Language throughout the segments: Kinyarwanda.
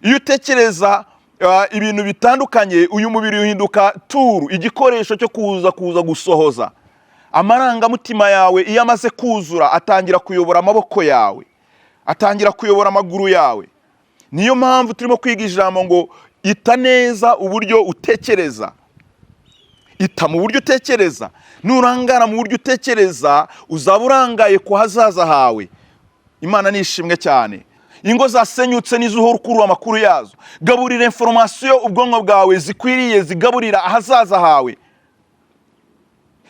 Iyo utekereza ibintu bitandukanye, uyu mubiri uhinduka tool, igikoresho cyo kuza gusohoza amarangamutima yawe. Iyo amaze kuzura, atangira kuyobora amaboko yawe, atangira kuyobora amaguru yawe. Niyo mpamvu turimo kwiga ijambo ngo ita neza uburyo utekereza. Ita mu buryo utekereza. Nurangara mu buryo utekereza, uzaba urangaye ku hazaza hawe. Imana ni ishimwe cyane. Ingo zasenyutse nizo uhora ukurura amakuru yazo. Gaburira information ubwonko bwawe zikwiriye, zigaburira ahazaza hawe.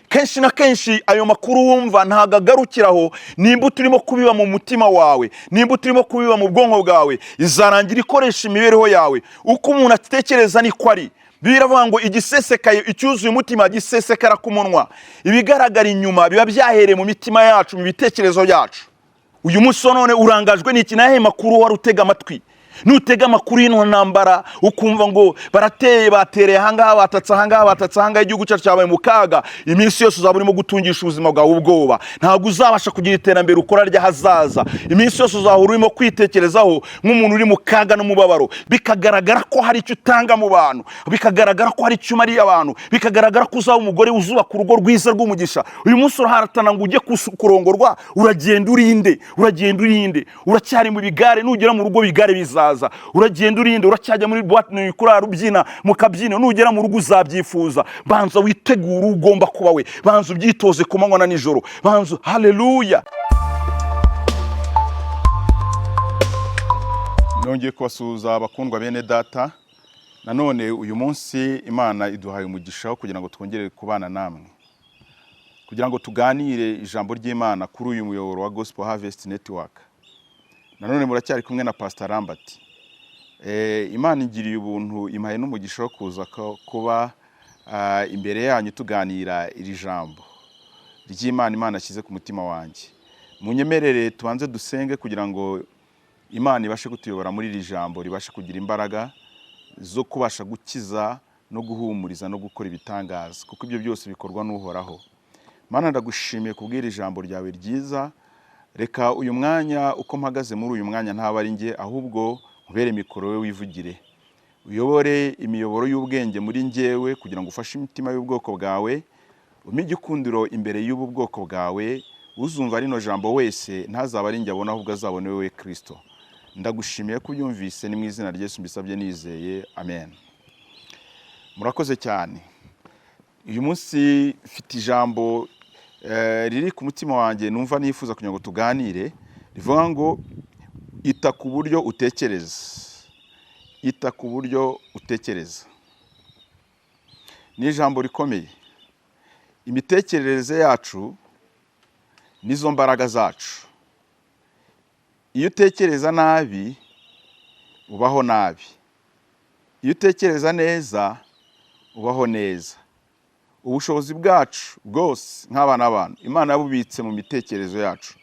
Kenshi na kenshi ayo makuru wumva ntabwo agarukiraho. Nimba turimo kubiba mu mutima wawe, nimba turimo kubiba mu bwonko bwawe, izarangira ikoresha imibereho yawe. Uko umuntu atekereza niko ari. Biravuga ngo igisesekaye, icyuzuye umutima gisesekara ku munwa. Ibigaragara inyuma biba byahereye mu mitima yacu, mu bitekerezo byacu. Uyu munsi wa none urangajwe n'iki? Nahe makuru wari utega amatwi? Nutega amakuru y'ino ntambara, ukumva ngo barateye, batereye ahangaha, batatse ahangaha, batatse ahangaha, igihugu cyacu cyabaye mu kaga, iminsi yose uzaba urimo gutungisha ubuzima bwawe ubwoba. Ntabwo uzabasha kugira iterambere ukora ry'ahazaza. Iminsi yose uzahora urimo kwitekerezaho nk'umuntu uri mu kaga n'umubabaro, bikagaragara ko hari icyo utanga mu bantu, bikagaragara ko hari icyo umariye abantu, bikagaragara ko uzaba umugore uzubaka urugo rwiza rw'umugisha. Uyu munsi uraharatana ngo ujye kurongorwa, uragenda urinde, uragenda urinde, uracyari mu bigare. Nugera mu rugo bigare bizaza. Uragenda urinde, uracyajya muri boîte kurara ubyina mu kabyiniro. Nugera mu rugo uzabyifuza. Banza witegure ugomba kuba we, banza ubyitoze ku manywa na nijoro, banza. Haleluya! Nongeye kubasuhuza, abakundwa bene Data. Nanone uyu munsi Imana iduhaye umugisha wo kugira ngo twongere kubana namwe, kugira ngo tuganire ijambo ry'Imana kuri uyu muyoboro wa Gospel Harvest Network. Nanone muracyari kumwe na Pastor Lambert. Imana ingiriye ubuntu, impaye n'umugisha wo kuza kuba imbere yanyu tuganira iri jambo ry'Imana Imana ashyize ku mutima wanjye. Munyemerere tubanze dusenge kugira ngo Imana ibashe kutuyobora muri iri jambo, ribashe kugira imbaraga zo kubasha gukiza no guhumuriza no gukora ibitangaza, kuko ibyo byose bikorwa n'Uhoraho. Mana, ndagushimiye kubwira ijambo ryawe ryiza. Reka uyu mwanya, uko mpagaze muri uyu mwanya, ntaba ari njye, ahubwo nkubere mikoro, we wivugire, uyobore imiyoboro y'ubwenge muri njyewe kugira ngo ufashe imitima y'ubwoko bwawe, umpe igikundiro imbere y'ubu bwoko bwawe. Uzumva rino jambo wese ntazaba ari njye abona, ahubwo azabone wowe Kristo. Ndagushimiye ko ubyumvise. Ni mu izina rya Yesu mbisabye nizeye, amen. Murakoze cyane. Uyu munsi mfite ijambo riri ku mutima wanjye numva nifuza kugira ngo tuganire, rivuga ngo ita ku buryo utekereza. Ita ku buryo utekereza ni ijambo rikomeye. Imitekerereze yacu nizo mbaraga zacu. Iyo utekereza nabi, ubaho nabi. Iyo utekereza neza, ubaho neza. Ubushobozi bwacu bwose nk'abana b'abantu, Imana yabubitse mu mitekerereze yacu.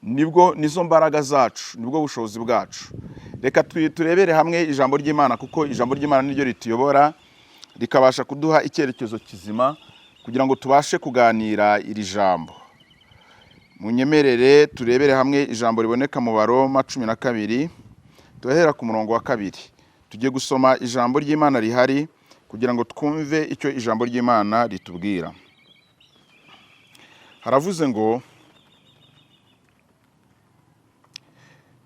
Nibwo, nizo mbaraga zacu, nibwo bushobozi bwacu. Reka turebere hamwe ijambo ry'Imana, kuko ijambo ry'Imana niryo rituyobora, rikabasha kuduha icyerekezo kizima kugira ngo tubashe kuganira iri jambo. Munyemerere turebere hamwe ijambo riboneka mu Baroma 12, turahera ku murongo wa 2. Tugiye gusoma ijambo ry'Imana rihari kugira ngo twumve icyo ijambo ry'Imana ritubwira. Haravuze ngo: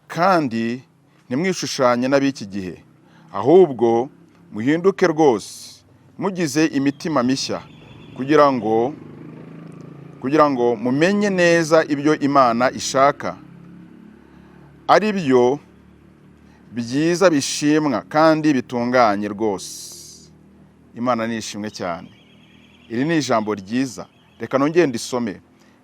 "Kandi ntimwishushanye n'ab'iki gihe, ahubwo muhinduke rwose mugize imitima mishya, kugira ngo mumenye neza ibyo Imana ishaka, ari byo byiza bishimwa kandi bitunganye rwose." Imana ni ishimwe cyane. Iri ni ijambo ryiza. Reka nongere ndisome: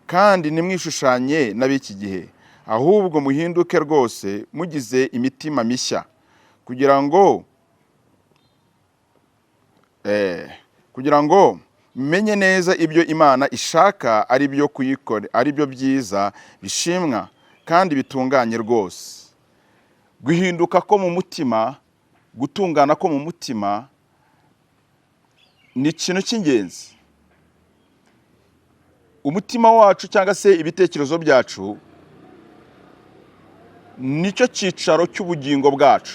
"Kandi ntimwishushanye n'ab'iki gihe, ahubwo muhinduke rwose mugize imitima mishya, kugira ngo mumenye neza ibyo Imana ishaka, ari byo kuyikora, ari byo byiza bishimwa kandi bitunganye rwose." Guhinduka ko mu mutima, gutungana ko mu mutima ni ikintu cy'ingenzi. Umutima wacu cyangwa se ibitekerezo byacu nicyo cyicaro cy'ubugingo bwacu.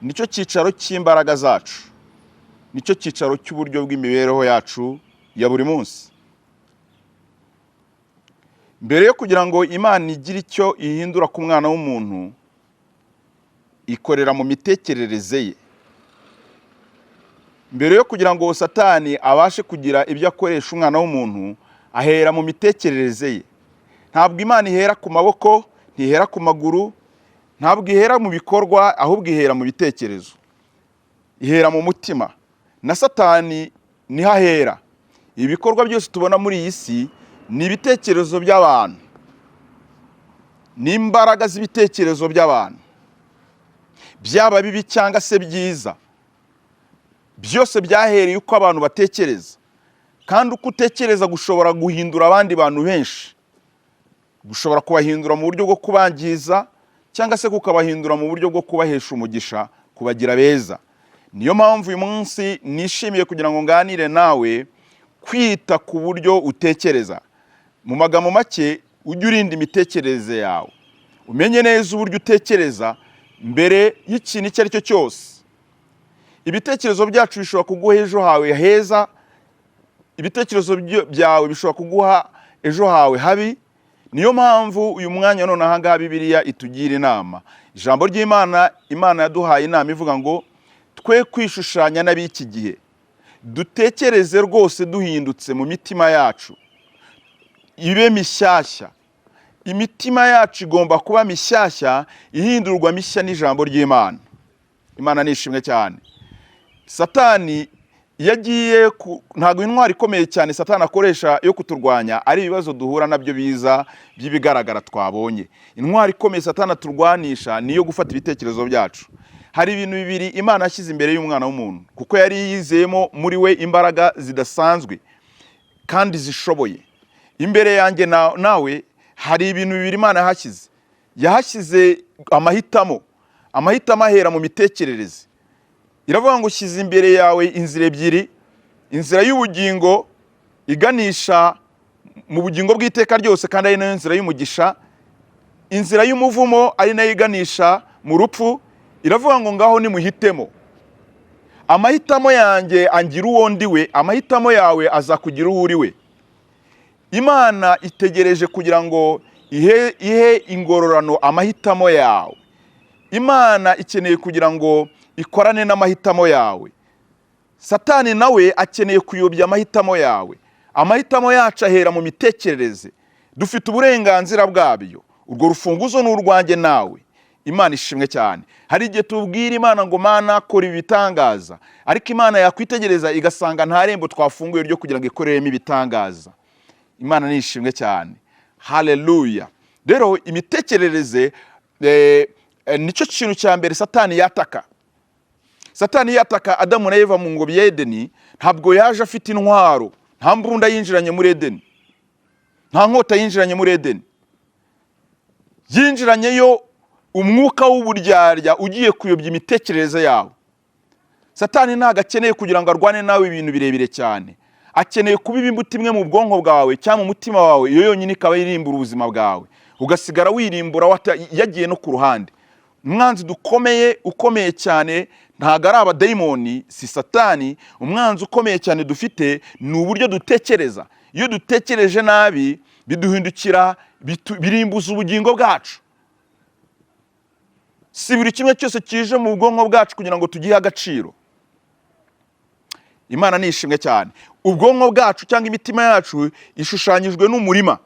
Nicyo cyicaro cy'imbaraga zacu, nicyo cyicaro cy'uburyo bw'imibereho yacu ya buri munsi. Mbere yo kugira ngo Imana igire icyo ihindura ku mwana w'umuntu, ikorera mu mitekerereze ye. Mbere yo kugira ngo Satani abashe kugira ibyo akoresha umwana w'umuntu, ahera mu mitekerereze ye. Ntabwo Imana ihera ku maboko, ntihera ku maguru, ntabwo ihera mu bikorwa, ahubwo ihera mu bitekerezo, ihera mu mutima. Na Satani niho ahera. Ibikorwa byose tubona muri iyi si ni ibitekerezo by'abantu, ni imbaraga z'ibitekerezo by'abantu, byaba bibi cyangwa se byiza, byose byahereye uko abantu batekereza. Kandi uko utekereza gushobora guhindura abandi bantu benshi, gushobora kubahindura mu buryo bwo kubangiza cyangwa se kukabahindura mu buryo bwo kubahesha umugisha, kubagira beza. Niyo mpamvu uyu munsi nishimiye kugira ngo nganire nawe kwita ku buryo utekereza. Mu magambo make, ujye urinda imitekerereze yawe, umenye neza uburyo utekereza mbere y'ikintu icyo ari cyo cyose. Ibitekerezo byacu bishobora kuguha ejo hawe heza, ibitekerezo byawe bishobora kuguha ejo hawe habi. Niyo mpamvu uyu mwanya none aha ngaha Bibiliya itugira inama. Ijambo ry'Imana, Imana yaduhaye inama ivuga ngo twe kwishushanya n'ab'iki gihe, dutekereze rwose duhindutse mu mitima yacu, ibe mishyashya. Imitima yacu igomba kuba mishyashya, ihindurwa mishya n'ijambo ry'Imana. Imana ni ishimwe cyane. Satani iyo agiye ku, ntabwo intwaro ikomeye cyane Satani akoresha yo kuturwanya ari ibibazo duhura nabyo biza by'ibigaragara twabonye. Intwaro ikomeye Satani aturwanisha ni iyo gufata ibitekerezo byacu. Hari ibintu bibiri Imana yashyize imbere y'umwana w'umuntu, kuko yari yizeyemo muri we imbaraga zidasanzwe kandi zishoboye. Imbere yanjye nawe hari ibintu bibiri Imana yahashyize. Yahashyize amahitamo. Amahitamo ahera mu mitekerereze. Iravuga ngo shyize imbere yawe inzira ebyiri: inzira y'ubugingo iganisha mu bugingo bw'iteka ryose, kandi ari nayo nzira y'umugisha, inzira y'umuvumo ari nayo iganisha mu rupfu. Iravuga ngo ngaho nimuhitemo. Amahitamo yanjye angira uwo ndi we, amahitamo yawe azakugira uwo uri we. Imana itegereje kugira ngo ihe ingororano amahitamo yawe. Imana ikeneye kugira ngo ikorane n'amahitamo yawe. Satani nawe akeneye kuyobya amahitamo yawe. Amahitamo yacu ahera mu mitekerereze. Dufite uburenganzira bwabyo. Urwo rufunguzo ni urwanjye nawe. Imana ishimwe cyane. Hari igihe tubwira Imana ngo: "Mana, kora ibitangaza," ariko Imana yakwitegereza igasanga nta rembo twafunguye ryo kugira ngo ikoreremo ibitangaza. Imana ni ishimwe cyane, haleluya. Rero imitekerereze nicyo kintu cya mbere Satani yataka. Satani yataka Adamu na Eva mu ngobyi ya Edeni, ntabwo yaje afite intwaro. Nta mbunda yinjiranye muri Edeni, nta nkota yinjiranye muri Edeni. Yinjiranyeyo umwuka w'uburyarya ugiye kuyobya imitekerereze yawe. Satani ntabwo akeneye kugira ngo arwane nawe ibintu birebire cyane. Akeneye kubiba imbuto imwe mu bwonko bwawe cyangwa mu mutima wawe, iyo yonyine ikaba irimbura ubuzima bwawe, ugasigara wirimbura yagiye no ku ruhande. Umwanzi dukomeye, ukomeye cyane, ntabwo ari abadayimoni, si Satani. Umwanzi ukomeye cyane dufite ni uburyo dutekereza. Iyo dutekereje nabi biduhindukira, birimbuza ubugingo bwacu. Si buri kimwe cyose kije mu bwonko bwacu kugira ngo tugihe agaciro. Imana ni ishimwe cyane. Ubwonko bwacu cyangwa imitima yacu ishushanyijwe n'umurima.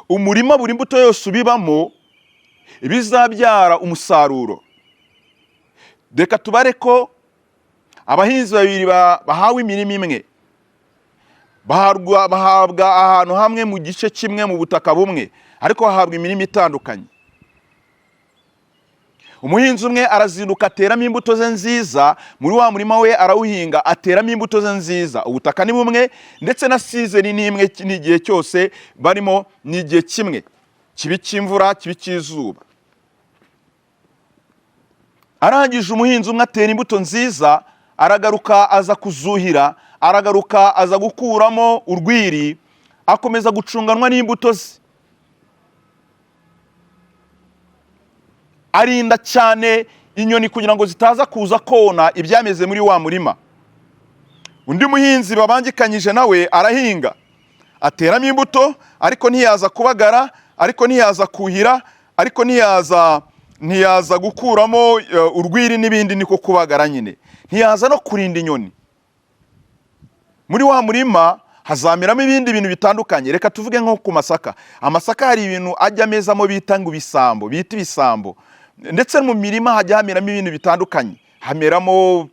Umurima, buri mbuto yose ubibamo bizabyara umusaruro. Reka tubare ko abahinzi babiri bahawe imirima imwe, bahabwa ahantu hamwe, mu gice kimwe, mu butaka bumwe, ariko bahabwa imirima itandukanye. Umuhinzi umwe arazinduka, ateramo imbuto ze nziza muri wa murima we, arawuhinga, ateramo imbuto ze nziza. Ubutaka ni bumwe, ndetse na season ni imwe, n'igihe cyose barimo ni igihe kimwe, kibi cy'imvura, kibi cy'izuba. Arangije, umuhinzi umwe atera imbuto nziza, aragaruka aza kuzuhira, aragaruka aza gukuramo urwiri, akomeza gucunganwa n'imbuto ze, arinda cyane inyoni kugira ngo zitaza kuza kona ibyameze muri wa murima. Undi muhinzi babangikanyije nawe arahinga, ateramo imbuto, ariko ntiyaza kubagara, ariko ntiyaza kuhira, ariko ntiyaza gukuramo urwiri n'ibindi, niko kubagara nyine, ntiyaza no kurinda inyoni. Muri wa murima hazameramo ibindi bintu bitandukanye. Reka tuvuge nko ku masaka. Amasaka hari ibintu ajya amezamo bita ngo ibisambo, bita ibisambo. Ndetse mu mirima hajya hameramo ibintu bitandukanye, hameramo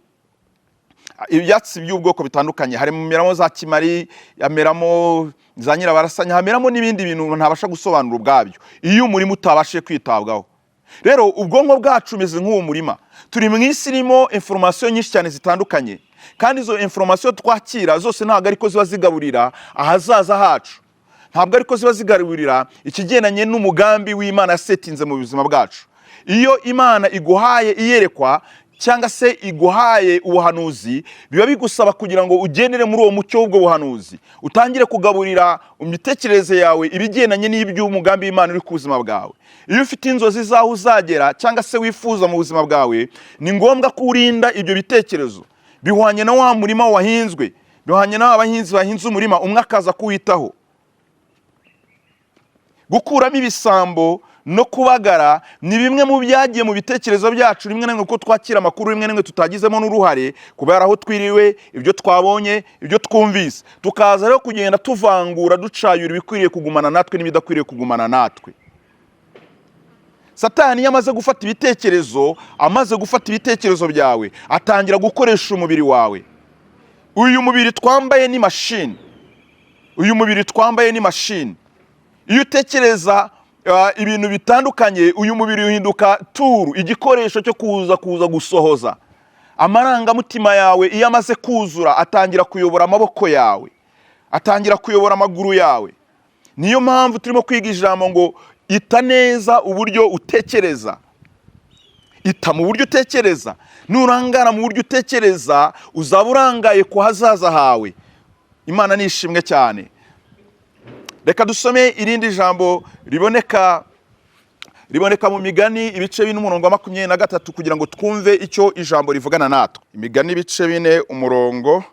ibyatsi by'ubwoko bitandukanye, hameramo za kimari, hameramo za nyirabarasanya, hameramo n'ibindi bintu ntabasha gusobanura ubwabyo iyo umurima utabashije kwitabwaho. Rero ubwonko bwacu bumeze nk'uwo murima. Turi mu isi irimo information nyinshi cyane zitandukanye, kandi izo information twakira zose ntabwo ariko ziba zigaburira ahazaza hacu, ntabwo ariko ziba zigaburira ikigendanye n'umugambi w'Imana yasetinze mu buzima bwacu. Iyo Imana iguhaye iyerekwa cyangwa se iguhaye ubuhanuzi, biba bigusaba kugira ngo ugendere muri uwo mucyo w'ubwo buhanuzi, utangire kugaburira imitekerereze yawe ibigendanye n'iby'umugambi w'Imana uri ku buzima bwawe. Iyo ufite inzozi z'aho uzagera cyangwa se wifuza mu buzima bwawe, ni ngombwa ko urinda ibyo bitekerezo. Bihwanye na wa murima wahinzwe, bihwanye n'aba bahinzi bahinze umurima, umwe akaza kuwitaho. Gukuramo ibisambo no kubagara ni bimwe mu byagiye mu bitekerezo byacu rimwe na rimwe, kuko twakira amakuru rimwe na rimwe tutagizemo n'uruhare, kubera aho twiriwe, ibyo twabonye, ibyo twumvise, tukaza rero kugenda tuvangura, ducayura ibikwiriye kugumana natwe n'ibidakwiriye kugumana natwe. Satani iyo amaze gufata ibitekerezo, amaze gufata ibitekerezo byawe, atangira gukoresha umubiri wawe. Uyu mubiri twambaye ni mashini, uyu mubiri twambaye ni mashini. Iyo utekereza ibintu bitandukanye, uyu mubiri uhinduka tool, igikoresho cyo kuza gusohoza amarangamutima yawe. Iyo amaze kuzura, atangira kuyobora amaboko yawe, atangira kuyobora amaguru yawe. Niyo mpamvu turimo kwiga ijambo ngo ita neza uburyo utekereza. Ita mu buryo utekereza. Nurangara mu buryo utekereza, uzaba urangaye ku hazaza hawe. Imana ni ishimwe cyane. Reka dusome irindi jambo riboneka mu Migani ibice 4 umurongo wa 23, kugira ngo twumve icyo ijambo rivugana natwe. Imigani ibice 4 umurongo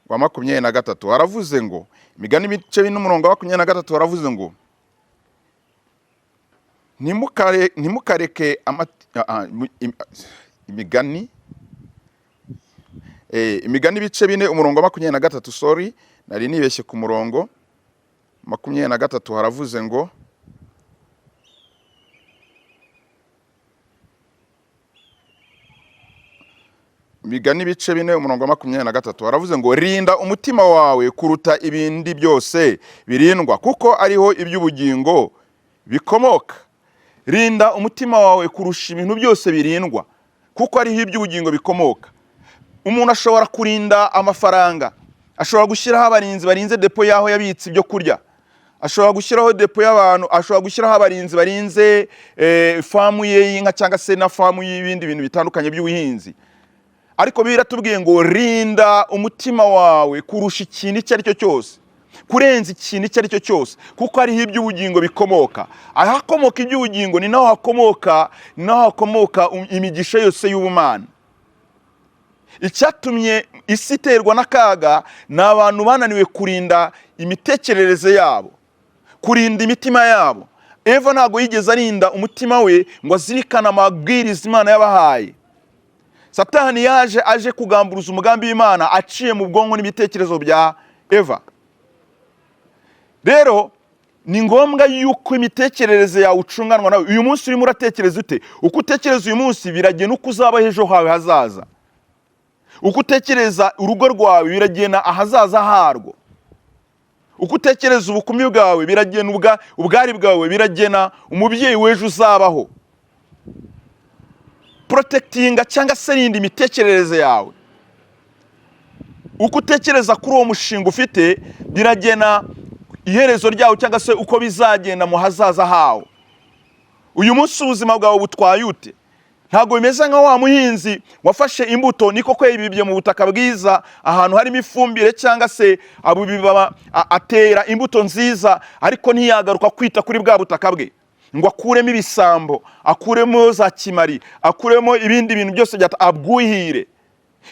wa 23 haravuze ngo, Imigani ibice 4 umurongo wa 23 haravuze ngo: Ntimukareke Imigani, Imigani ibice 4 umurongo wa 23, sorry, nari nibeshye ku murongo 23. Haravuze ngo: Imigani ibice 4 umurongo wa 23 haravuze ngo: "Rinda umutima wawe kuruta ibindi byose birindwa, kuko ariho iby'ubugingo bikomoka." Rinda umutima wawe kurusha ibintu byose birindwa, kuko ariho iby'ubugingo bikomoka. Umuntu ashobora kurinda amafaranga, ashobora gushyiraho abarinzi barinze dépôt y'aho yabitse ibyo kurya, ashobora gushyiraho dépôt y'abantu, ashobora gushyiraho abarinzi barinze farm ye y'inka cyangwa se na farm y'ibindi bintu bitandukanye by'ubuhinzi. Ariko biratubwiye ngo rinda umutima wawe kurusha ikintu icyo ari cyo cyose, kurenza ikintu icyo ari cyo cyose, kuko ariho iby'ubugingo bikomoka. Ahakomoka iby'ubugingo ni naho hakomoka imigisha yose y'ubumana. Icyatumye isi iterwa n'akaga ni abantu bananiwe kurinda imitekerereze yabo, kurinda imitima yabo. Eva ntabwo yigeze arinda umutima we ngo azirikane amabwiriza Imana yabahaye. Satani yaje aje kugamburuza umugambi w'Imana aciye mu bwonko n'ibitekerezo bya Eva. Rero ni ngombwa yuko imitekerereze yawe ucunganwa nawe. Uyu munsi urimo uratekereza ute? Uko utekereza uyu munsi biragena uko uzabaho ejo hawe hazaza. Uko utekereza urugo rwawe biragena ahazaza harwo. Uko utekereza ubukumi bwawe biragena ubwari bwawe, biragena umubyeyi w'ejo uzabaho. Protectinga cyangwa se rinda imitekerereze yawe. Uko utekereza kuri uwo mushinga ufite biragena iherezo ryawo cyangwa se uko bizagenda mu hazaza hawo. Uyu munsi ubuzima bwawe butwaye ute? Ntabwo bimeze nka wa muhinzi wafashe imbuto, niko ko yibibye mu butaka bwiza, ahantu harimo ifumbire, cyangwa se abubiba, atera imbuto nziza, ariko ntiyagaruka kwita kuri bwa butaka bwe. ngo akuremo ibisambo, akuremo za kimari, akuremo ibindi bintu byose abwuhire.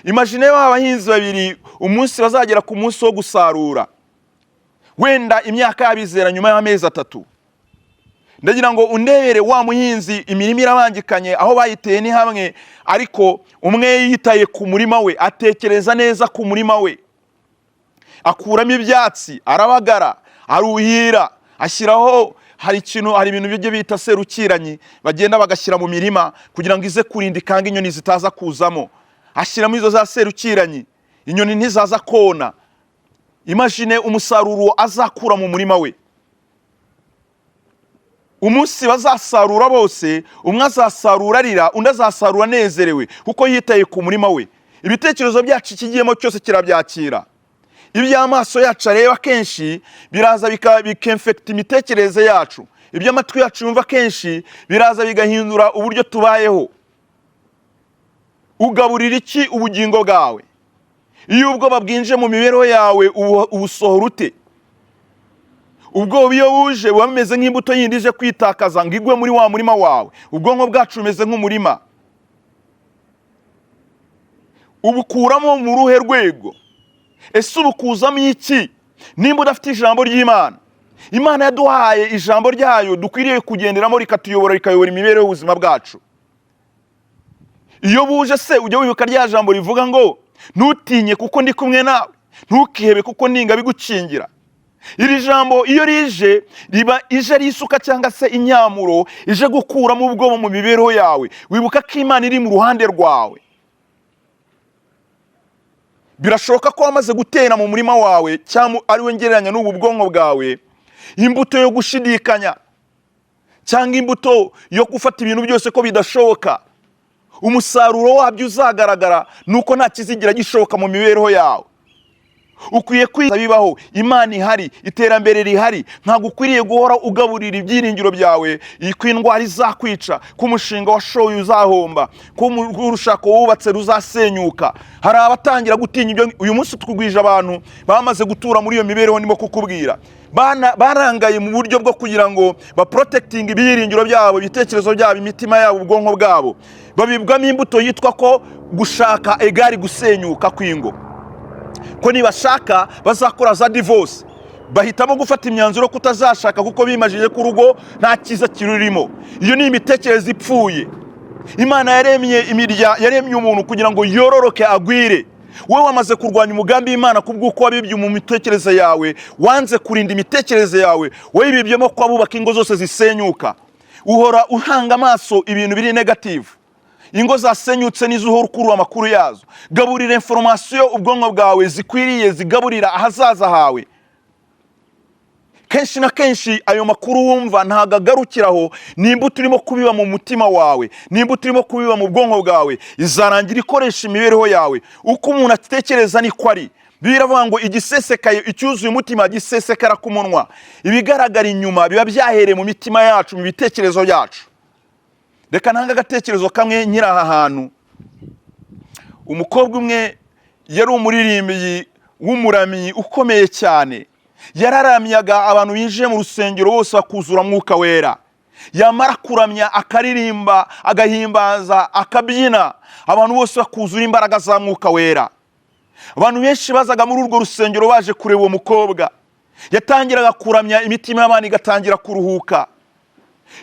Imagine ba bahinzi babiri, umunsi bazagera ku munsi wo gusarura, wenda imyaka yabo izera nyuma y'amezi 3. Ndagira ngo undebere wa muhinzi, imirima irabangikanye, aho bayiteye ni hamwe, ariko umwe yitaye ku murima we, atekereza neza ku murima we, akuramo ibyatsi, arabagara, aruhira, ashyiraho, hari ikintu, hari ibintu bijya bita serukiranyi bagenda bagashyira mu mirima kugira ngo ize kurinda ikanga inyoni zitaza kuzamo. Ashyiramo izo za serukiranyi, inyoni ntizaza kona. Imagine umusaruro azakura mu murima we. Umunsi bazasarura bose, umwe azasarura arira, undi azasarura anezerewe kuko yitaye ku murima we. Ibitekerezo byacu ikigiyemo cyose kirabyakira. Ibyo amaso yacu areba kenshi biraza bikemfekita imitekerereze yacu. Ibyo amatwi yacu yumva kenshi biraza bigahindura uburyo tubayeho. Ugaburira iki ubugingo bwawe? Iyo ubwoba bwinjiye mu mibereho yawe, ubusohora ute? Ubwoba iyo buje buba bumeze nk'imbuto yindi ije kwitakaza ngo igwe muri wa murima wawe. Ubwonko bwacu bumeze nk'umurima. Ubukuramo mu ruhe rwego? Ese ubukuzamo iki nimba udafite ijambo ry'Imana? Imana yaduhaye ijambo ryayo dukwiriye kugenderamo, rikatuyobora, rikayobora imibereho y'ubuzima bwacu. Iyo buje se, ujya wibuka rya jambo rivuga ngo: "Ntutinye kuko ndi kumwe nawe, ntukihebe kuko ninga bigukingira"? Iri jambo iyo rije, riba ije ari isuka cyangwa se inyamuro ije gukuramo ubwoba mu mibereho yawe. Wibuka ko Imana iri mu ruhande rwawe. Birashoboka ko wamaze gutera mu murima wawe, cyangwa ari we ngereranya n'ubu bwonko bwawe, imbuto yo gushidikanya cyangwa imbuto yo gufata ibintu byose ko bidashoboka. Umusaruro wabyo uzagaragara ni uko nta kizigira gishoboka mu mibereho yawe. Ukwiye kwiza bibaho, Imana ihari, iterambere rihari. Ntabwo ukwiriye guhora ugaburira ibyiringiro byawe ko indwara izakwica, ko umushinga washoye uzahomba, ko urushako wubatse ruzasenyuka. Hari abatangira gutinya ibyo. Uyu munsi twugwije abantu bamaze gutura muri iyo mibereho ndimo kukubwira. Barangaye mu buryo bwo kugira ngo baprotectinge ibyiringiro byabo, ibitekerezo byabo, imitima yabo, ubwonko bwabo. Babibwamo imbuto yitwa ko gushaka égale gusenyuka kw'ingo, ko nibashaka bazakora za divorce. Bahitamo gufata imyanzuro yo kutazashaka kuko bimajije ko urugo nta cyiza kirurimo. Iyo ni imitekerereze ipfuye. Imana yaremye imirya, yaremye umuntu kugira ngo yororoke, agwire. Wowe wamaze kurwanya umugambi w'Imana kubw'uko wabibye mu mitekerereze yawe, wanze kurinda imitekerereze yawe. Wowe ibibyemo ko abubaka ingo zose zisenyuka. Uhora uhanga amaso ibintu biri negative. Ingo zasenyutse nizo uhora ukurura amakuru yazo. Gaburira information ubwonko bwawe zikwiriye, zigaburira ahazaza hawe. Kenshi na kenshi ayo makuru wumva ntabwo agarukiraho. Nimba turimo kubiba mu mutima wawe, nimba turimo kubiba mu bwonko bwawe, izarangira ikoresha imibereho yawe. Uko umuntu atekereza niko ari. Biravuga ngo igisesekaye, icyuzuye umutima gisesekara ku munwa. Ibigaragara inyuma biba byahereye mu mitima yacu, mu bitekerezo byacu. Reka ntange agatekerezo kamwe nkiri aha hantu. Umukobwa umwe yari umuririmbyi w'umuramyi ukomeye cyane. Yararamyaga, abantu binjiye mu rusengero bose bakuzura Mwuka Wera. Yamara kuramya, akaririmba, agahimbaza, akabyina, abantu bose bakuzura imbaraga za Mwuka Wera. Abantu benshi bazaga muri urwo rusengero baje kureba uwo mukobwa. Yatangiraga kuramya, imitima y'abantu igatangira kuruhuka.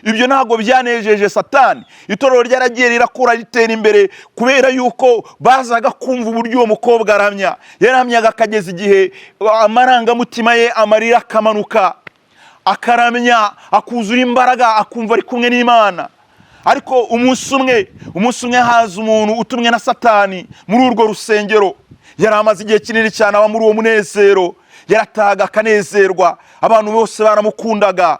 Ibyo ntabwo byanejeje Satani. Itorero ryaragiye rirakura, ritera imbere kubera yuko bazaga kumva uburyo uwo mukobwa aramya. Yaramyaga akageza igihe amarangamutima ye, amarira akamanuka, akaramya, akuzura imbaraga, akumva ari kumwe n'Imana. Ariko umunsi umwe haza umuntu utumwe na Satani muri urwo rusengero. Yari amaze igihe kinini cyane aba muri uwo munezero. Yarataga akanezerwa, abantu bose baramukundaga.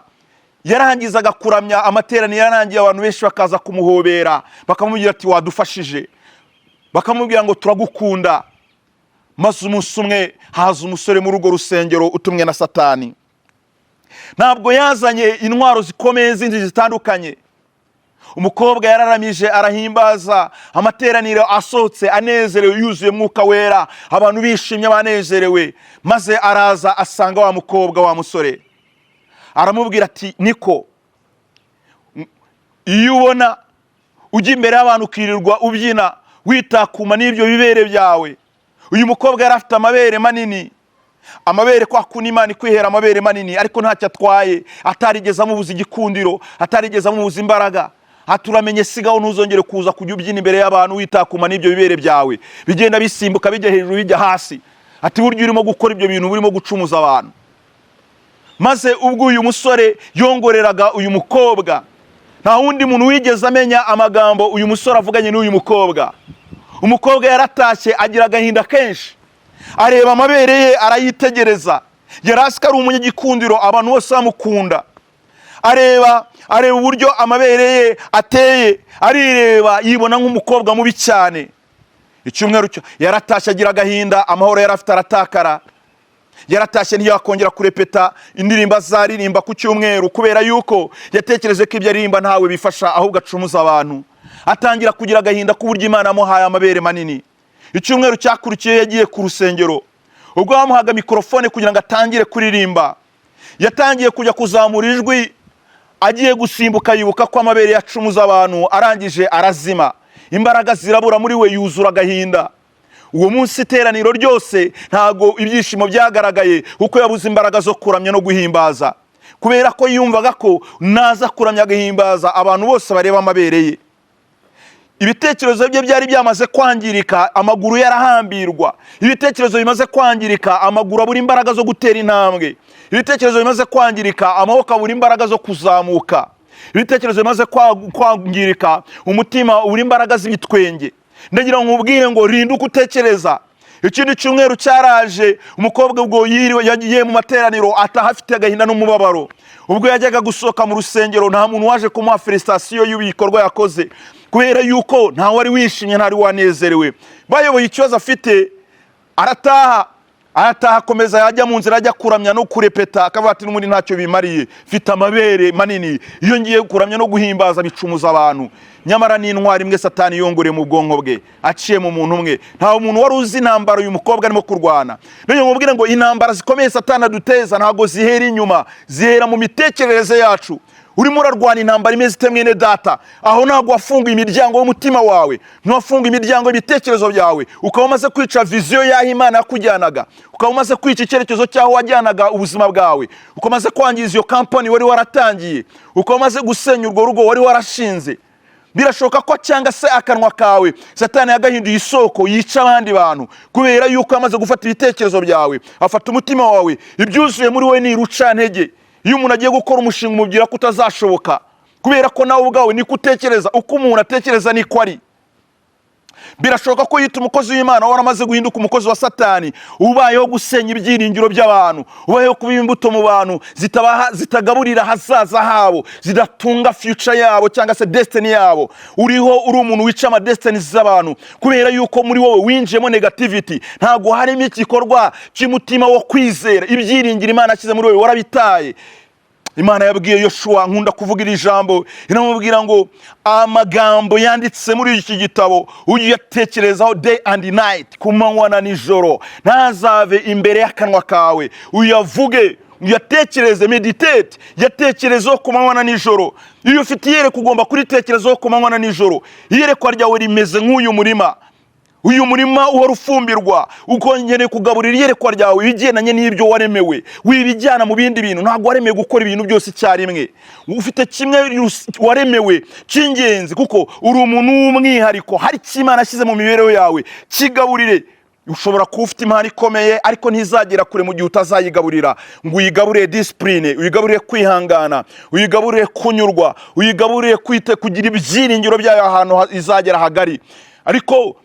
Yarangizaga kuramya, amateraniro yarangiye, abantu benshi bakaza kumuhobera, bakamubwira ati: "Wadufashije", bakamubwira ngo: "Turagukunda". Maze umunsi umwe haza umusore muri urwo rusengero utumwe na Satani. Ntabwo yazanye intwaro zikomeye zindi zitandukanye. Umukobwa yararamije, arahimbaza, amateraniro asohotse anezerewe, yuzuye Mwuka Wera, abantu bishimye, banezerewe. Maze araza asanga wa mukobwa, wa musore, aramubwira ati: "Niko Iyo ubona ujya imbere y'abantu ukirirwa ubyina, witakuma n'ibyo bibere byawe. Uyu mukobwa yari afite amabere manini, amabere kwa kundi Imana ikwihera amabere manini, ariko ntacyo atwaye, atarigeze amubuza igikundiro, atarigeze amubuza imbaraga. Aturamenye, sigaho, ntuzongere kuza kujya ubyina imbere y'abantu witakuma n'ibyo bibere byawe bigenda bisimbuka, bijya hejuru, bijya hasi. Ati: "Burya urimo gukora ibyo bintu, burimo gucumuza abantu." Maze ubwo uyu musore yongoreraga uyu mukobwa, nta wundi muntu wigeze amenya amagambo uyu musore avuganye n'uyu mukobwa. Umukobwa yaratashye, agira agahinda kenshi, areba amabere ye, arayitegereza. Yari azi ko ari umunyagikundiro, abantu bose bamukunda. Areba uburyo amabere ye ateye, arireba, yibona nk'umukobwa mubi cyane. Icyumweru cyo yaratashye agira agahinda, amahoro yari afite aratakara. Yaratashye, ntiyakongera kurepeta indirimbo azaririmba ku cyumweru, kubera yuko yatekereje ko ibyo aririmba ntawe bifasha, ahubwo acumuza abantu. Atangira kugira agahinda k'uburyo Imana yamuhaye amabere manini. Icyumweru cyakurikiye yagiye ku rusengero. Ubwo bamuhaga mikorofone kugira ngo atangire kuririmba, yatangiye kujya kuzamura ijwi, agiye gusimbuka yibuka ko amabere yacumuza abantu. Arangije arazima, imbaraga zirabura muri we, yuzura agahinda. Uwo munsi iteraniro ryose ntabwo ibyishimo byagaragaye, kuko yabuze imbaraga zo kuramya no guhimbaza, kubera ko yumvaga ko naza kuramya agahimbaza, abantu bose bareba amabere ye. Ibitekerezo bye byari byamaze kwangirika, amaguru yarahambirwa. Ibitekerezo bimaze kwangirika, amaguru abura imbaraga zo gutera intambwe. Ibitekerezo bimaze kwangirika, amaboko abura imbaraga zo kuzamuka. Ibitekerezo bimaze kwangirika, umutima ubura imbaraga z'ibitwenge. Ndagira ngo nkubwire ngo rinda uko utekereza. Ikindi cyumweru cyaraje, umukobwa ubwo yiriwe yagiye mu materaniro, ataha afite agahinda n'umubabaro. Ubwo yajyaga gusohoka mu rusengero, nta muntu waje kumuha félicitations y'ibikorwa yakoze, kubera yuko ntawe wari wishimye, ntari wanezerewe, bayoboye ikibazo afite. Arataha, arataha, akomeza yajya mu nzira ajya kuramya no kurepeta, akavuga ati: "N'ubundi ntacyo bimariye, mfite amabere manini, iyo ngiye kuramya no guhimbaza bicumuza abantu." Nyamara n'intwari imwe Satani yongoreye mu bwonko bwe aciye mu muntu umwe. Nta muntu wari uzi intambara uyu mukobwa arimo kurwana. Niyo mubwire ngo intambara zikomeye Satani aduteza ntabwo zihera inyuma, zihera mu mitekerereze yacu. Urimo urarwana intambara imeze ite, mwene data? Aho ntabwo wafunguye imiryango y'umutima wawe, ntiwafunguye imiryango y'ibitekerezo byawe, ukaba umaze kwica vision y'aho Imana yakujyanaga, ukaba umaze kwica icyerekezo cy'aho wajyanaga ubuzima bwawe, ukaba umaze kwangiza iyo kampani wari waratangiye, ukaba umaze gusenya urwo rugo wari warashinze. Birashoboka ko cyangwa se akanwa kawe Satani yagahinduye isoko yica abandi bantu, kubera yuko yamaze gufata ibitekerezo byawe, afata umutima wawe. Ibyuzuye muri we ni urucantege. Iyo umuntu agiye gukora umushinga, umubwira ko utazashoboka, kubera ko nawe ubwawe niko utekereza. Uko umuntu atekereza niko ari. Birashoboka ko yita umukozi w'Imana waramaze guhinduka umukozi wa Satani, ubayeho gusenya ibyiringiro by'abantu, ubayeho kuba imbuto mu bantu zitabaha, zitagaburira ahazaza habo, zidatunga future yabo cyangwa se destiny yabo. Uriho uri umuntu wica ama destiny z'abantu, kubera yuko muri wowe winjiyemo negativity. Ntabwo harimo igikorwa cy'umutima wo kwizera. Ibyiringiro Imana yashyize muri wowe warabitaye. Imana yabwiye Yoshuwa, nkunda kuvuga iri jambo, iramubwira ngo: "Amagambo yanditse muri iki gitabo ujye uyatekerezaho day and night, ku manywa na nijoro, ntazave imbere y'akanwa kawe. Uyavuge, uyatekereze, meditate, yatekerezeho ku manywa na nijoro." Iyo ufite iyerekwa, ugomba kuritekerezaho ku manywa na nijoro. Iyerekwa ryawe rimeze nk'uyu murima. Uyu murima uhora ufumbirwa, ukongera kugaburira iyerekwa ryawe ibigendanye n'ibyo waremewe. Wibijyana mu bindi bintu. Ntabwo waremewe gukora ibintu byose icyarimwe. Ufite kimwe waremewe cy'ingenzi, kuko uri umuntu w'umwihariko. Hari icyo Imana yashyize mu mibereho yawe, kigaburire. Ushobora kuba ufite impano ikomeye, ariko ntizagera kure mu gihe utazayigaburira, ngo uyigaburire discipline, uyigaburire kwihangana, uyigaburire kunyurwa, uyigaburire kwite kugira ibyiringiro byayo ahantu izagera hagari. Ariko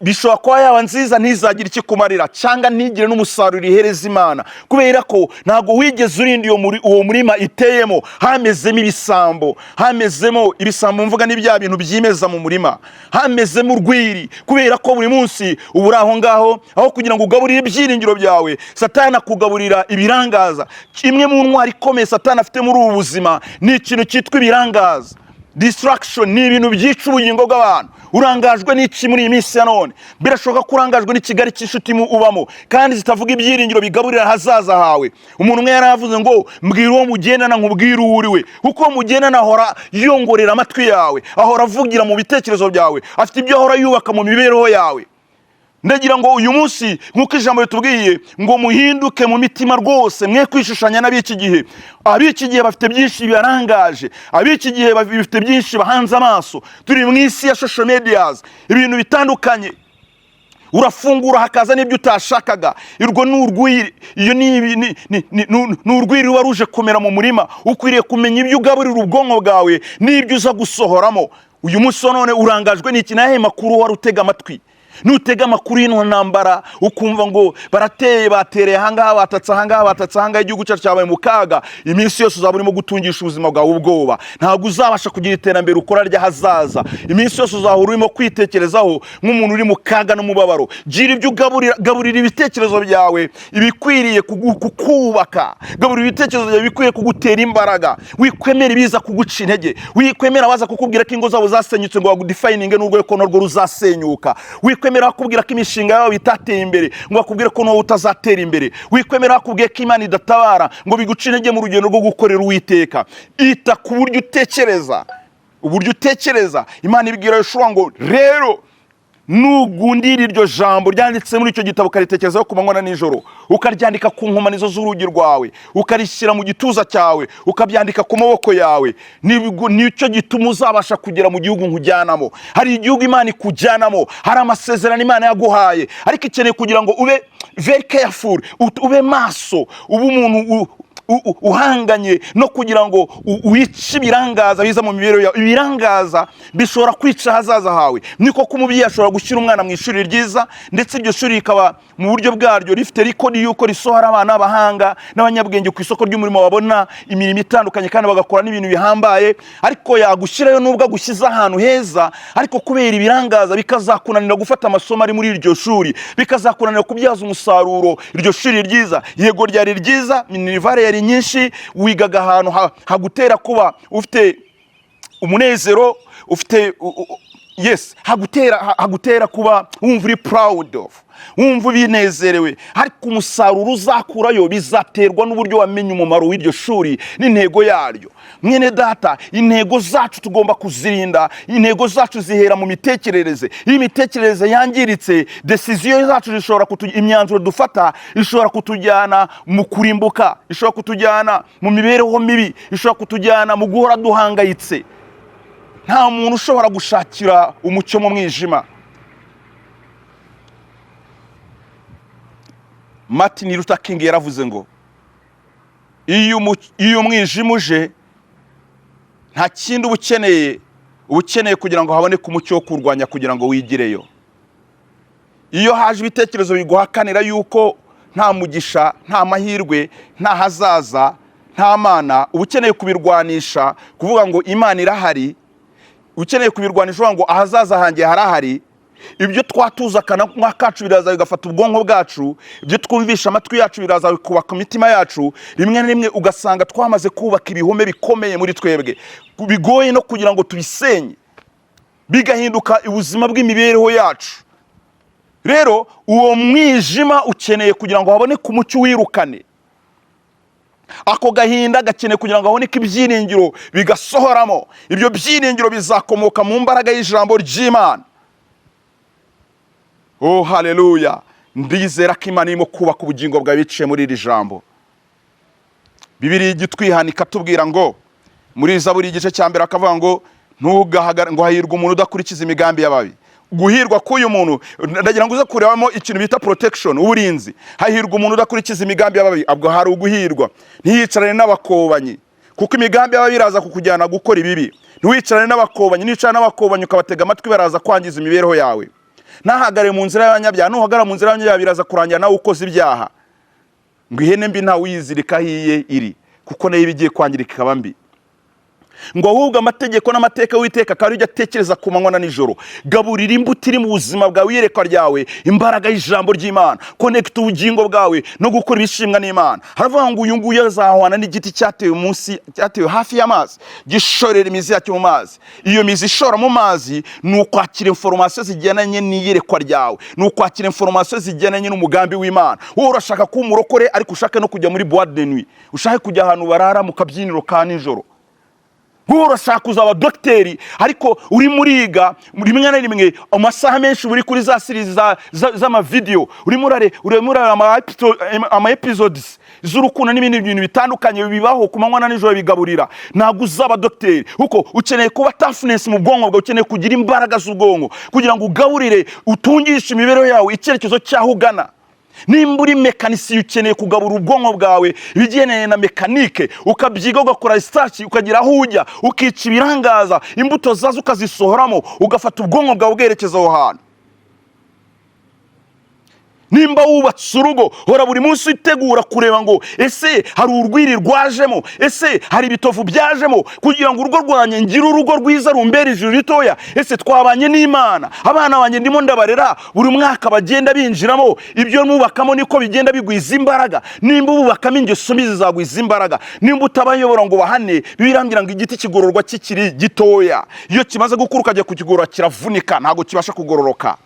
bishobora kuba yaba nziza, ntizagire icyo ikumarira cyangwa ntigire n'umusaruro ihereza Imana, kubera ko ntabwo wigeze urinda uwo murima iteyemo. Hamezemo ibisambo, hamezemo ibisambo, mvuga ni bya bintu byimeza mu murima, hamezemo urwiri, kubera ko buri munsi uba uri aho ngaho. Aho kugira ngo ugaburire ibyiringiro byawe, Satani akugaburira ibirangaza. Imwe mu ntwari ikomeye Satani afite muri ubu buzima ni ikintu cyitwa ibirangaza, distraction. Ni ibintu byica ubugingo bw'abantu. Urangajwe n'iki muri iyi minsi ya none? Birashoboka ko urangajwe n'ikigali cy'inshuti ubamo kandi zitavuga ibyiringiro bigaburira ahazaza hawe. Umuntu umwe yaravuze ngo: "Mbwira uwo mugendana nkubwire uwo uri we," kuko uwo mugendana ahora yongorera amatwi yawe, ahora avugira mu bitekerezo byawe, afite ibyo ahora yubaka mu mibereho yawe. Ndagira ngo uyu munsi, nk'uko ijambo ritubwiye ngo muhinduke mu mitima rwose, mwe kwishushanya n'ab'iki gihe. Ab'iki gihe bafite byinshi bibarangaje, ab'iki gihe bafite byinshi bahanze amaso. Turi mu isi ya social medias, ibintu bitandukanye. Urafungura hakaza n'ibyo utashakaga. Urwo ni urwiri, iyo ni urwiri ruba ruje kumera mu murima. Ukwiriye kumenya ibyo ugaburira ubwonko bwawe n'ibyo uza gusohoramo. Uyu munsi wa none urangajwe n'iki? N'ayahe makuru wari utega amatwi? Nutega amakuru y'ino ntambara, ukumva ngo barateye, batereye ahangaha, batatse ahangaha, batatse ahangaha, igihugu cyacu cyabaye mu kaga, iminsi yose uzaba urimo gutungisha ubuzima bwawe ubwoba. Ntabwo uzabasha kugira iterambere ukora ry'ahazaza. Iminsi yose uzahora urimo kwitekerezaho nk'umuntu uri mu kaga n'umubabaro. Gira ibyo ugaburira, gaburira ibitekerezo byawe ibikwiriye kukubaka, gaburira ibitekerezo byawe ibikwiriye kugutera imbaraga. Wikwemera ibiza kuguca intege, wikwemera abaza kukubwira ko ingo zabo zasenyutse ngo bagudefininge n'urwego ko narwo ruzasenyuka, wikwemera bakubwira ko imishinga yabo itateye imbere ngo bakubwire ko nawe utazatera imbere, wikwemera bakubwiye ko Imana idatabara ngo biguce intege mu rugendo rwo gukorera Uwiteka. Ita ku buryo utekereza, uburyo utekereza. Imana ibwira Yoshuwa ngo: "Rero nugundira iryo jambo ryanditse muri icyo gitabo, ukaritekerezaho ku manywa na nijoro, ukaryandika ku nkomanizo z'urugi rwawe, ukarishyira mu gituza cyawe, ukabyandika ku maboko yawe, nicyo gituma uzabasha kugera mu gihugu nkujyanamo." Hari igihugu Imana ikujyanamo, hari amasezerano Imana yaguhaye, ariko ikeneye kugira ngo ube very careful, ube maso, ube umuntu uhanganye no kugira ngo wice ibirangaza biza mu mibereho yawe. Ibirangaza bishobora kwica ahazaza hawe. Niko ko umubyeyi ashobora gushyira umwana mu ishuri ryiza, ndetse iryo shuri rikaba mu buryo bwaryo rifite record y'uko risohora abana b'abahanga n'abanyabwenge ku isoko ry'umurimo, babona imirimo itandukanye kandi bagakora n'ibintu bihambaye. Ariko yagushyirayo, nubwo agushyize ahantu heza, ariko kubera ibirangaza bikazakunanira gufata amasomo ari muri iryo shuri, bikazakunanira kubyaza umusaruro iryo shuri ryiza. Yego, ryari ryiza, minerval yari nyinshi, wigaga ahantu hagutera kuba ufite umunezero, ufite yes, hagutera kuba wumva uri proud of, wumva ubinezerewe. Ariko umusaruro uzakurayo bizaterwa n'uburyo wamenye umumaro w'iryo shuri n'intego yaryo. Mwene data, intego zacu tugomba kuzirinda. Intego zacu zihera mu mitekerereze. Iyo imitekerereze yangiritse, decision zacu zishobora imyanzuro dufata ishobora kutujyana mu kurimbuka, ishobora kutujyana mu mibereho mibi, ishobora kutujyana mu guhora duhangayitse. Nta muntu ushobora gushakira umucyo mu mwijima. Martin Luther King yaravuze ngo: "Iyo umwijima uje, nta kindi uba ukeneye, uba ukeneye kugira ngo haboneke umucyo wo kurwanya kugira ngo wigireyo." Iyo haje ibitekerezo biguhakanira yuko nta mugisha, nta mahirwe, nta hazaza, nta Mana, uba ukeneye kubirwanisha kuvuga ngo Imana irahari. Ukeneye kubirwanisha uvuga ngo ahazaza hanjye harahari. Ibyo twatuza akanwa kacu biraza bigafata ubwonko bwacu, ibyo twumvisha amatwi yacu biraza bikubaka imitima yacu. Rimwe na rimwe ugasanga twamaze kubaka ibihome bikomeye muri twebwe, bigoye no kugira ngo tubisenye, bigahinduka ubuzima bw'imibereho yacu. Rero uwo mwijima ukeneye kugira ngo haboneke umucyo wirukane. Ako gahinda gakeneye kugira ngo haboneke ibyiringiro bigasohoramo. Ibyo byiringiro bizakomoka mu mbaraga y'ijambo ry'Imana. Oh, haleluya! Ndizera ko Imana irimo kubaka ubugingo bwawe biciye muri iri jambo. Bibiliya ijya itwihana ikatubwira ngo muri Zaburi igice cya mbere, akavuga ngo ntugahagara, ngo hahirwa umuntu udakurikiza imigambi y'ababi. Guhirwa k'uyu muntu, ndagira ngo uze kurebamo ikintu bita protection, uburinzi. Hahirwa umuntu udakurikiza imigambi y'ababi, ubwo hari uguhirwa. Ntiyicarane n'abakobanyi, kuko imigambi y'ababi iraza kukujyana gukora ibibi. Ntiwicarane n'abakobanyi, nicara n'abakobanyi ukabatega amatwi, baraza kwangiza imibereho yawe. Ntahagare mu nzira y'abanyabyaha, nuhagarara mu nzira y'abanyabyaha biraza kurangira nawe ukoze ibyaha. Ngo ihene mbi ntawe uyizirika aho iye iri, kuko nayo iba igiye kwangirika ikaba mbi. Ngo ahubwo amategeko n'amateka y'Uwiteka akaba aribyo atekereza ku manywa na nijoro. Gaburira imbuto iri mu buzima bwawe, iyerekwa ryawe, imbaraga y'ijambo ry'Imana. Connecta ubugingo bwawe no gukora ibishimwa n'Imana. Haravuga ngo uyu nguyu azahwana n'igiti cyatewe munsi, cyatewe hafi y'amazi, gishorera imizi yacyo mu mazi. Iyo mizi ishora mu mazi ni ukwakira information zigendanye n'iyerekwa ryawe, ni ukwakira information zigendanye n'umugambi w'Imana. Wowe urashaka kuba umurokore, ariko ushake no kujya muri boîte de nuit, ushake kujya ahantu barara mu kabyiniro ka nijoro. Wowe urashaka kuzaba dogiteri, ariko urimo uriga, rimwe na rimwe amasaha menshi uri kuri za series z'amavideyo, urimo urareba ama episodes z'urukundo n'ibindi bintu bitandukanye bibaho ku manywa na nijoro bigaburira. Ntabwo uzaba dogiteri, kuko ukeneye kuba toughness mu bwonko bwawe, ukeneye kugira imbaraga z'ubwonko kugira ngo ugaburire, utungishe imibereho yawe icyerekezo cy'aho ugana. Nimba uri mécanicien, ukeneye kugabura ubwonko bwawe ibigendanye na mécanique, ukabyiga, ugakora research, ukagira aho ujya, ukica ibirangaza, imbuto zazo ukazisohoramo, ugafata ubwonko bwawe ubwerekeza aho hantu. Nimba wubatse urugo, hora buri munsi utegura kureba ngo ese hari urwiri rwajemo? Ese hari ibitovu byajemo? Kugira ngo urugo rwanjye ngire urugo rwiza rumbera ijuru ritoya. Ese twabanye n'Imana? Abana banjye ndimo ndabarera, buri mwaka bagenda binjiramo, ibyo mubakamo niko bigenda bigwiza imbaraga. Nimba ububakamo ingeso mbi, zizagwiza imbaraga. Nimba utabayobora ngo bahane, birambwira ngo igiti kigororwa kikiri gitoya. Iyo kimaze gukura ukajya kukigorora, kiravunika, ntabwo kibasha kugororoka.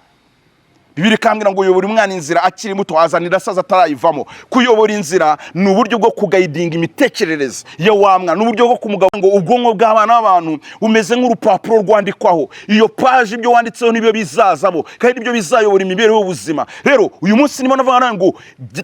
Bibiliya ikambwira ngo uyobora umwana inzira akiri muto, azanira asaza atarayivamo. Kuyobora inzira ni uburyo bwo kuguidinga imitekerereze ya wa mwana, ni uburyo bwo kumugabo ngo ubwonko bw'abana b'abantu bumeze nk'urupapuro rwandikwaho. Iyo page, ibyo wanditseho nibyo bizazamo kandi nibyo bizayobora imibereho y'ubuzima. Rero uyu munsi ndimo navuga nawe ngo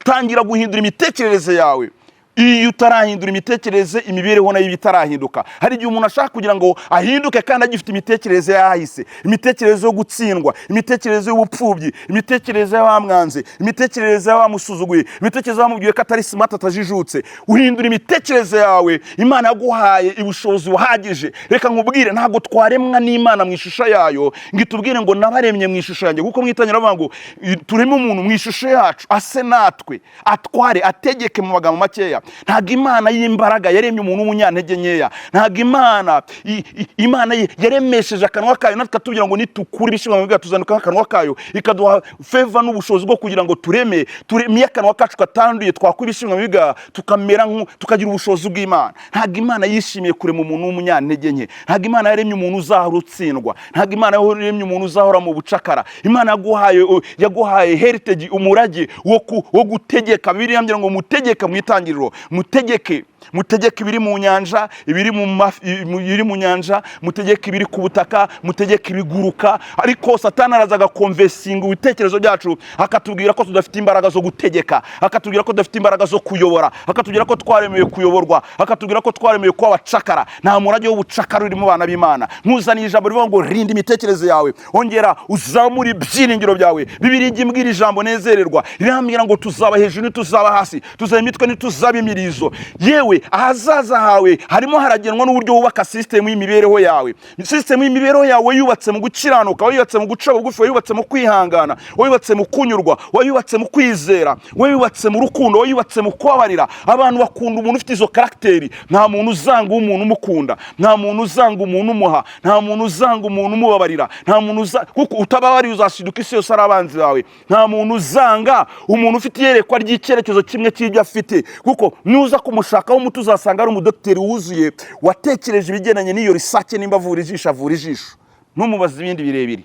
tangira guhindura imitekerereze yawe. Iyo utarahindura imitekerereze, imibereho nayo iba itarahinduka. Hari igihe umuntu ashaka kugira ngo ahinduke kandi agifite imitekerereze yahise, imitekerereze yo gutsindwa, imitekerereze y'ubupfubyi, imitekerereze y'abamwanze, imitekerereze y'abamusuzuguye, imitekerereze y'abamubwiye ko atari smart, atajijutse. Uhindura imitekerereze yawe. Imana yaguhaye ubushobozi buhagije. Reka nkubwire, ntabwo twaremwa n'Imana mu ishusho yayo ngo itubwire ngo nabaremye mu ishusho yanjye, kuko mwitangira bavuga ngo tureme umuntu mu ishusho yacu, ase natwe, atware, ategeke. Mu magambo makeya, ntabwo Imana y'imbaraga yaremye umuntu w'umunyantege nkeya. Ntabwo Imana Imana yaremesheje akanwa kayo natwe ikatubwira ngo nitukura ibishimwa mu tuzanuka akanwa kayo, ikaduha favor n'ubushobozi bwo kugira ngo tureme, turemye akanwa kacu katanduye, twakura ibishimwa biga tukamera tukagira ubushobozi bw'Imana. Ntabwo Imana yishimiye kurema umuntu w'umunyantege nke. Ntabwo Imana yaremye umuntu uzahora utsindwa. Ntabwo Imana yaremye umuntu uzahora mu bucakara. Imana yaguhaye heritage, umurage wo gutegeka. Bibiliya yambwira ngo mutegeka mu itangiriro, mutegeke, mutegeke ibiri mu nyanja, ibiri mu mafi, ibiri mu nyanja, mutegeke ibiri ku butaka, mutegeke ibiguruka. Ariko Satani araza agaconvincinga ibitekerezo byacu, akatubwira ko tudafite imbaraga zo gutegeka, akatubwira ko tudafite imbaraga zo kuyobora, akatubwira ko twaremewe kuyoborwa, akatubwira ko twaremewe kuba abacakara. Nta murage w'ubucakara uri mu bana b'Imana. Nkuzaniye ijambo rivuga ngo rinda imitekerereze yawe, ongera uzamure ibyiringiro byawe. Bibiliya ijya imbwira ijambo nezererwa, rirambwira ngo tuzaba hejuru ntituzaba hasi, tuzaba imitwe ntituzaba imirizo. Yewe, ahazaza hawe harimo haragenwa n'uburyo wubaka sisitemu y'imibereho yawe. Sisitemu y'imibereho yawe yubatse mu gukiranuka, yubatse mu guca bugufi, yubatse mu kwihangana, yubatse mu kunyurwa, yubatse mu kwizera, yubatse mu rukundo, yubatse mu kubabarira. Abantu bakunda umuntu ufite izo caractère. Nta muntu uzanga umuntu umukunda, nta muntu uzanga umuntu umuha, nta muntu uzanga umuntu umubabarira, nta muntu uza kuko utababariye uzashiduka isi yose ari abanzi bawe. Nta muntu uzanga umuntu ufite iyerekwa ry'icyerekezo kimwe cy'ibyo afite, kuko nuza kumushakaho umuti uzasanga ari umudogiteri wuzuye watekereje ibigendanye n'iyo research. Nimba avura ijisho, avura ijisho, ntumubaze ibindi birebire,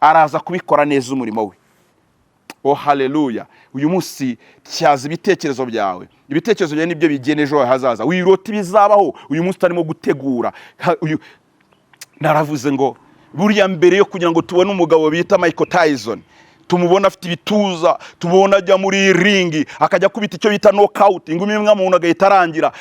araza kubikora neza umurimo we. Oh haleluya! Uyu munsi tyaza ibitekerezo byawe. Ibitekerezo byawe nibyo bigena ejo hazaza. Wirota ibizabaho uyu munsi utarimo gutegura. Naravuze ngo buriya mbere yo kugira ngo tubone umugabo bita Michael Tyson, tumubona afite ibituza, tubona ajya muri ring akajya akubita icyo bita knockout, ingumi imwe umuntu agahita arangira.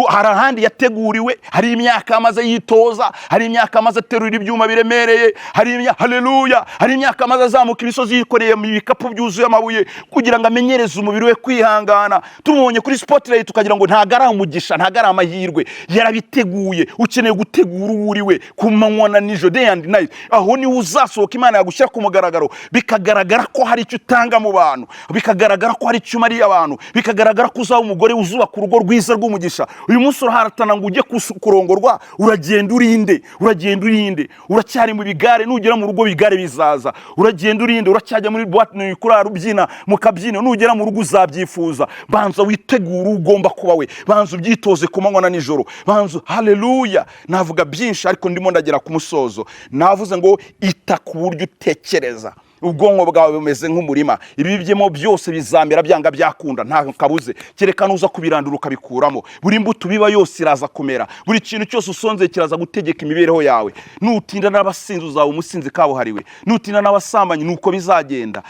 Hari ahandi yateguriwe, hari imyaka amaze yitoza, hari imyaka amaze aterura ibyuma biremereye, hari imyaka, haleluya, hari imyaka amaze azamuka imisozi yikoreye mu bikapu byuzuye amabuye kugira ngo amenyereze umubiri we kwihangana. Tumubonye kuri spotlight tukagira ngo ntabwo ari umugisha, ntabwo ari amahirwe, yarabiteguye. Ukeneye gutegura uwo uri we ku manywa na nijoro, day and night. Aho niho uzasohoka, Imana yagushyira ku mugaragaro, bikagaragara. Bikagaragara ko hari icyo utanga mu bantu, bikagaragara ko hari icyo umariye abantu, bikagaragara ko uzaba umugore uzubaka urugo rwiza rw'umugisha. Uyu munsi uraharatana ngo ujye kurongorwa, uragenda urinde, uragenda urinde, uracyari mu bigare. Nugera mu rugo bigare bizaza. Uragenda urinde, uracyajya muri boîte kurara ubyina mu kabyiniro. Nugera mu rugo uzabyifuza. Banza witegure ugomba kuba we, banza ubyitoze ku manywa na nijoro, banza. Haleluya! Navuga byinshi, ariko ndimo ndagera ku musozo. Navuze ngo ita ku buryo utekereza. Ubwonko bwawe bumeze nk'umurima, ibibyemo byose bizamera byanga byakunda, nta kabuze, kereka nuza kubirandura ukabikuramo. Buri mbuto ubiba yose iraza kumera, buri kintu cyose usonzeye kiraza gutegeka imibereho yawe. Nutinda n'abasinzi, uzaba umusinzi kabuhariwe. Nutinda n'abasambanyi, nuko bizagenda.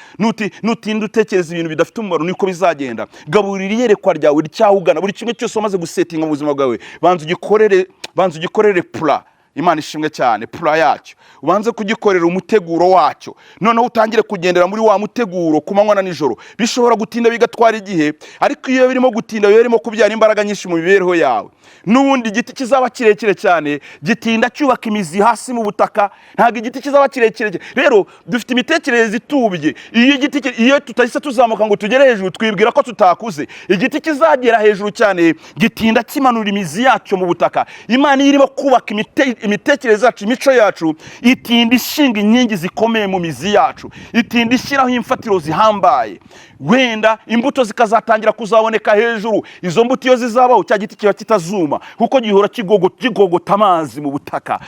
Nutinda utekereza ibintu bidafite umumaro, niko bizagenda. Gaburira iyerekwa ryawe ryahugana. Buri kimwe cyose wamaze gusettinga mu buzima bwawe, banza ugikorere, banza ugikorere plan. Imana ishimwe cyane. Plan yacyo ubanze kugikorera umuteguro wacyo, noneho utangire kugendera muri wa muteguro ku manywa na nijoro. Bishobora gutinda, bigatwara igihe, ariko iyo birimo gutinda biba birimo kubyara imbaraga nyinshi mu mibereho yawe. N'ubundi igiti kizaba kirekire cyane gitinda cyubaka imizi hasi mu butaka, ntabwo igiti kizaba kirekire. Rero dufite imitekerereze itubye. Iyo igiti iyo tutahise tuzamuka ngo tugere hejuru, twibwira ko tutakuze. Igiti kizagera hejuru cyane gitinda kimanura imizi yacyo mu butaka. Imana iyo irimo kubaka imitekerereze yacu, imico yacu, itinda ishinga inkingi zikomeye mu mizi yacu, itinda ishyiraho imfatiro zihambaye, wenda imbuto zikazatangira kuzaboneka hejuru. Izo mbuto iyo zizabaho, cya giti kiba kitazuma, kuko gihora kigogota amazi mu butaka.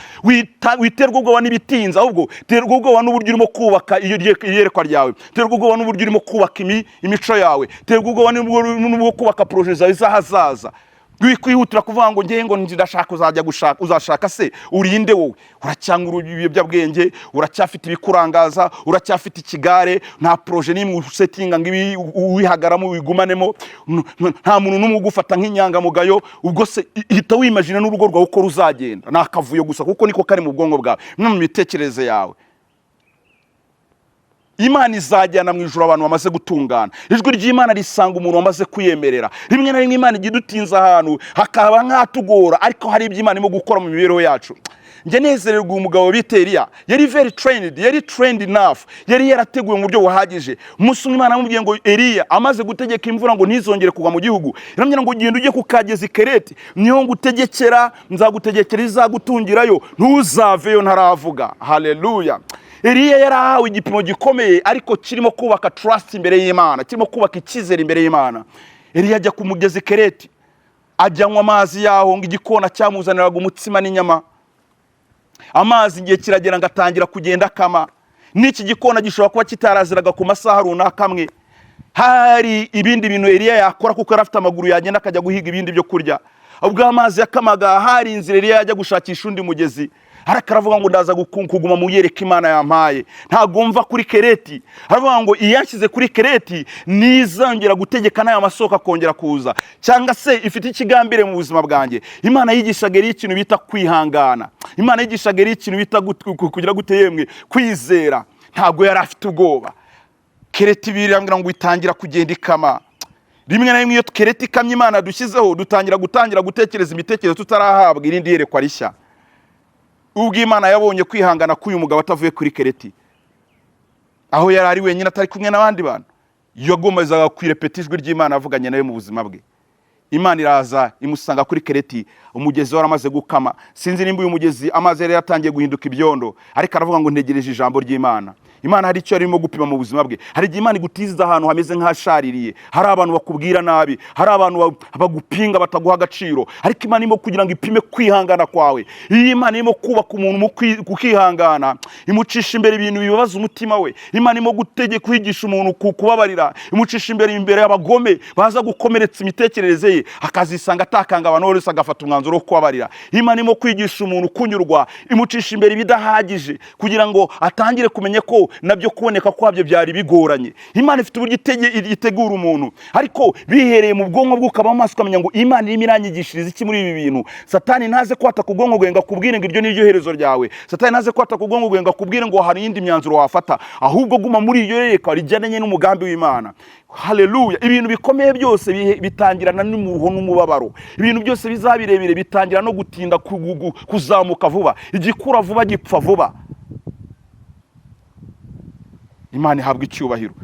Witerwa ubwoba n'ibitinze, ahubwo terwa ubwoba n'uburyo urimo kubaka iyo iyerekwa ryawe, terwa ubwoba n'uburyo urimo kubaka imico yawe, terwa ubwoba n'ubwo kubaka projets zawe z'ahazaza. Wikwihutira kuvuga ngo ngewe ngo ndashaka, uzajya gushaka, uzashaka se urinde wowe? Uracyanywa ibiyobyabwenge, uracyafite ibikurangaza, uracyafite ikigare, nta projet n'imwe usettinga ngo ibi uwihagaramo wigumanemo, nta muntu n'umwe ugufata nk'inyangamugayo. Ubwo se hita wimagina n'urugo rwawe uko ruzagenda? Ni akavuyo gusa, kuko niko kari mu bwonko bwawe no mu mitekerereze yawe. Imana izajyana mu ijuru abantu bamaze gutungana. Ijwi ry'Imana risanga umuntu wamaze kuyemerera. Rimwe na rimwe Imana ijya idutinza ahantu hakaba nk'ahatugora, ariko hari ibyo Imana irimo gukora mu mibereho yacu. Njye nezererwa uyu mugabo bita Eliya. Yari very trained, yari trained enough, yari yarateguwe mu buryo buhagije. Umunsi umwe Imana amubwiye ngo Eliya amaze gutegeka imvura ngo ntizongere kugwa mu gihugu, iramubwira ngo genda ujye ku kagezi Kereti, niho ngutegekera, nzagutegekera izagutungirayo, ntuzaveyo ntaravuga. Haleluya! Eliya yari ahawe igipimo gikomeye, ariko kirimo kubaka trust imbere y'Imana, kirimo kubaka icyizere imbere y'Imana. Eliya ajya ku mugezi Kereti, ajya anywa amazi yaho, ngo igikona cyamuzaniraga umutsima n'inyama. Amazi igihe kiragera ngo atangira kugenda akama. N'iki gikona gishobora kuba kitaraziraga ku masaha runaka amwe. Hari ibindi bintu Eliya yakora, kuko yari afite amaguru, yagenda akajya guhiga ibindi byo kurya. Ubwo amazi yakamaga, hari inzira Eliya yajya gushakisha undi mugezi, ariko aravuga ngo ndaza kuguma mu yereka Imana yampaye, ntabwo mva kuri Kereti. Aravuga ngo iyanshyize kuri Kereti nizongera gutegeka n'aya masoko akongera kuza, cyangwa se ifite ikigambire mu buzima bwanjye. Imana yigishaga Eliya ikintu bita kwihangana. Imana yigishaga Eliya ikintu bita kugira gute yemwe? Kwizera. Ntabwo yari afite ubwoba. Kereti birambwira ngo itangira kugenda ikama. Rimwe na rimwe iyo Kereti ikamye Imana dushyizeho, dutangira gutangira gutekereza imitekerereze tutarahabwa irindi yerekwa rishya. Ubwo Imana yabonye kwihangana k'uyu mugabo atavuye kuri Kereti, aho yari ari wenyine atari kumwe n'abandi bantu, yagomezaga kwirepeta ijwi ry'Imana avuganye nawe mu buzima bwe. Imana iraza imusanga kuri Kereti, umugezi waramaze gukama. Sinzi nimba uyu mugezi amazi yari yatangiye guhinduka ibyondo, ariko aravuga ngo ntegereje ijambo ry'Imana. Imana hari icyo yarimo gupima mu buzima bwe. Hari igihe Imana igutiza ahantu hameze nk'ahashaririye, hari abantu bakubwira nabi, hari abantu bagupinga, bataguha agaciro, ariko Imana irimo kugira ngo ipime kwihangana kwawe. Iyo Imana irimo kubaka umuntu mu kukihangana, imucisha imbere ibintu bibabaza umutima we. Imana irimo gutegeka kwigisha umuntu kubabarira, imucisha imbere y'abagome baza gukomeretsa imitekerereze ye, akazisanga atakanga abantu bose, agafata umwanzuro wo kubabarira. Imana irimo kwigisha umuntu kunyurwa, imucisha imbere ibidahagije kugira ngo atangire kumenya ko nabyo kuboneka kwabyo byari bigoranye. Imana ifite uburyo itegura umuntu, ariko bihereye mu bwonko bwe, ukaba amaso ukamenya ngo Imana irimo iranyigishiriza iki muri ibi bintu. Satani ntaze kwataka ubwonko bwawe ngo akubwire ngo iryo ni ryo herezo ryawe. Satani ntaze kwataka ubwonko bwawe ngo akubwire ngo hari iyindi myanzuro wafata. Ahubwo guma muri iyo yereka rijyanye n'umugambi w'Imana. Haleluya! Ibintu bikomeye byose bitangirana n'umuruho n'umubabaro. Ibintu byose bizaba birebire bitangira no gutinda kuzamuka vuba. Igikura vuba gipfa vuba. Imana ihabwa icyubahiro.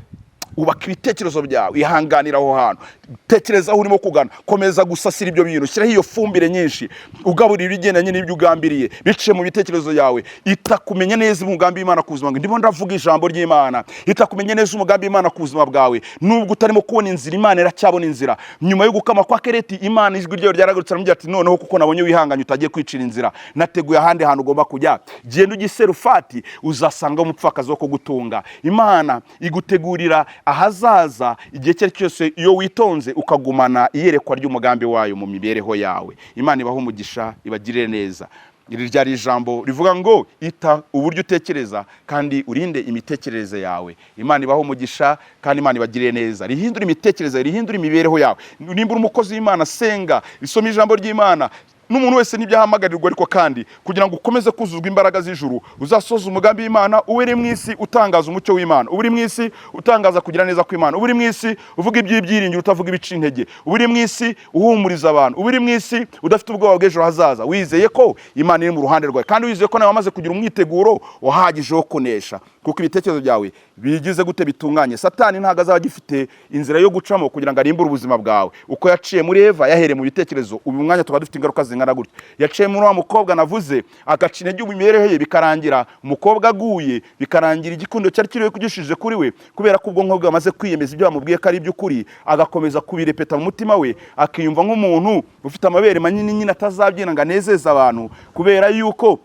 Ubaka ibitekerezo byawe, ihanganira aho hantu, tekereza aho urimo kugana, komeza gusasira ibyo bintu, shyiraho iyo fumbire nyinshi, ugaburira ibigendanye n'ibyo ugambiriye biciye mu bitekerezo yawe. Ita kumenya neza umugambi w'Imana ku buzima bwawe. Ndimo ndavuga ijambo ry'Imana. Ita kumenya neza umugambi w'Imana ku buzima bwawe. Nubwo utarimo kubona inzira, Imana iracyabona inzira. Nyuma yo gukama kwa Kereti, Imana ijwi ryayo ryaragarutse, aramubwira ati: "Noneho kuko nabonye wihanganye, utagiye kwicira inzira, nateguye ahandi hantu ugomba kujya. Genda ujye i Serufati, uzasanga umupfakazi wo kugutunga." Imana igutegurira ahazaza igihe icyo ari cyo cyose iyo witonze, ukagumana iyerekwa ry'umugambi wayo mu mibereho yawe. Imana ibahe umugisha, ibagirire neza. Iri ryari ijambo rivuga ngo ita uburyo utekereza kandi urinde imitekerereze yawe. Imana ibahe umugisha kandi Imana ibagirire neza. Rihindure imitekerereze, rihindure imibereho yawe. Nimba uri umukozi w'Imana, senga, isome ijambo ry'Imana. N'umuntu wese n'ibyahamagarirwa, ariko kandi kugira ngo ukomeze kuzuzwa imbaraga z'ijuru, uzasoza umugambi w'Imana, ube uri mu isi utangaza umucyo w'Imana, ube uri mu isi utangaza kugira neza kw'Imana, ube uri mu isi uvuga iby'ibyiringiro, utavuga ibica intege, ube uri mu isi uhumuriza abantu, ube uri mu isi udafite ubwoba bw'ejo hazaza, wizeye ko Imana iri mu ruhande rwawe, kandi wizeye ko nawe wamaze kugira umwiteguro uhagije wo kunesha, kuko ibitekerezo byawe bigize gute? Bitunganye. Satani ntabwo azaba agifite inzira yo gucamo kugira ngo arimbure ubuzima bwawe. Uko yaciye muri Eva, yahereye mu bitekerezo, uyu mwanya tukaba dufite ingaruka zingana gutya. Yaciye muri wa mukobwa navuze, agaca intege imibereho ye, bikarangira umukobwa aguye, bikarangira igikundo cyari kiriwe kugishije kuri we, kubera ko ubwonko bwe bamaze kwiyemeza ibyo bamubwiye ko ari iby'ukuri, agakomeza kubirepeta mu mutima we, akiyumva nk'umuntu ufite amabere manini nyine, atazabyina ngo anezeze abantu, kubera yuko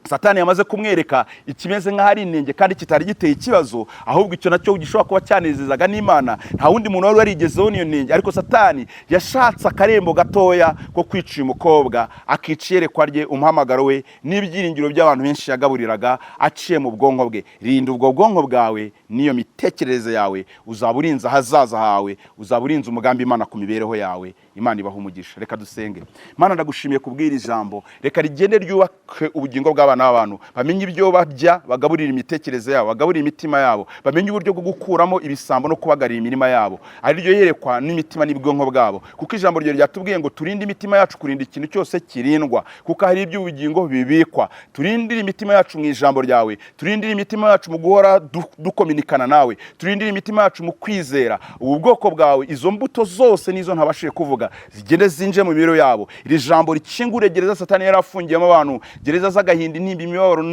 Satani yamaze kumwereka ikimeze nk'aho ari inenge kandi kitari giteye ikibazo, ahubwo icyo nacyo gishobora kuba cyanezezaga n'Imana. Nta wundi muntu wari warigezeho n'iyo nenge, ariko Satani yashatse akarembo gatoya ko kwica uyu mukobwa, akica iyerekwa rye, umuhamagaro we n'ibyiringiro by'abantu benshi yagaburiraga aciye mu bwonko bwe. Rinda ubwo bwonko bwawe n'iyo mitekerereze yawe, uzaba urinze ahazaza hawe, uzaba urinze umugambi Imana ku mibereho yawe. Imana ibaha umugisha. Reka dusenge. Imana, ndagushimiye kubwira ijambo, reka rigende ryubake ubugingo bw'abana b'abantu, bamenye ibyo barya, bagaburira imitekerereze yabo, bagaburira imitima yabo, bamenye uburyo bwo gukuramo ibisambo no kubagarira imirima yabo, ari ryo yerekwa n'imitima n'ubwonko bwabo, kuko ijambo ryawe ryatubwiye ngo turinde imitima yacu kurinda ikintu cyose kirindwa, kuko hari iby'ubugingo bibikwa. Turindire imitima yacu mu ijambo ryawe, turindire imitima yacu mu guhora dukominikana nawe, turindire imitima yacu mu kwizera. Ubu bwoko bwawe, izo mbuto zose nizo ntabashije kuvuga, zigende zinje mu mibereho yabo. Iri jambo rikingure gereza Satani yari afungiyemo abantu, gereza z'agahinda, intimba, imibabaro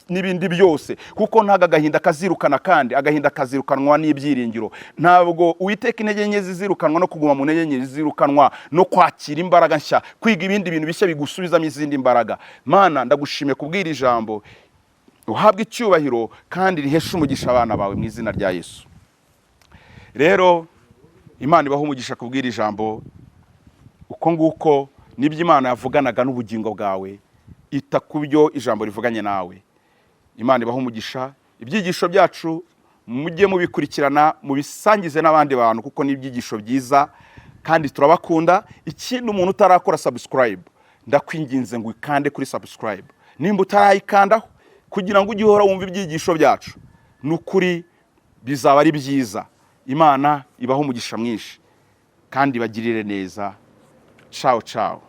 n'ibindi byose, kuko ntabwo agahinda kazirukana, kandi agahinda kazirukanwa n'ibyiringiro. Ntabwo, Uwiteka, intege nke zizirukanwa no kuguma mu ntege nke, zizirukanwa no kwakira imbaraga nshya, kwiga ibindi bintu bishya bigusubizamo izindi mbaraga. Mana, ndagushimiye kubwira ijambo, uhabwe icyubahiro kandi riheshe umugisha abana bawe mu izina rya Yesu. Rero Imana ibaha umugisha kubwira ijambo. Uko nguko nibyo Imana yavuganaga n'ubugingo bwawe. Ita ku byo ijambo rivuganye nawe. Imana ibaha umugisha. Ibyigisho byacu mujye mubikurikirana, mubisangize n'abandi bantu, kuko ni ibyigisho byiza kandi turabakunda. Ikindi, umuntu utarakora subscribe, ndakwinginze ngo ukande kuri subscribe nimba utarayikandaho, kugira ngo ujye uhora wumva ibyigisho byacu. Ni ukuri bizaba ari byiza. Imana ibahe umugisha mwinshi kandi ibagirire neza. Ciao ciao.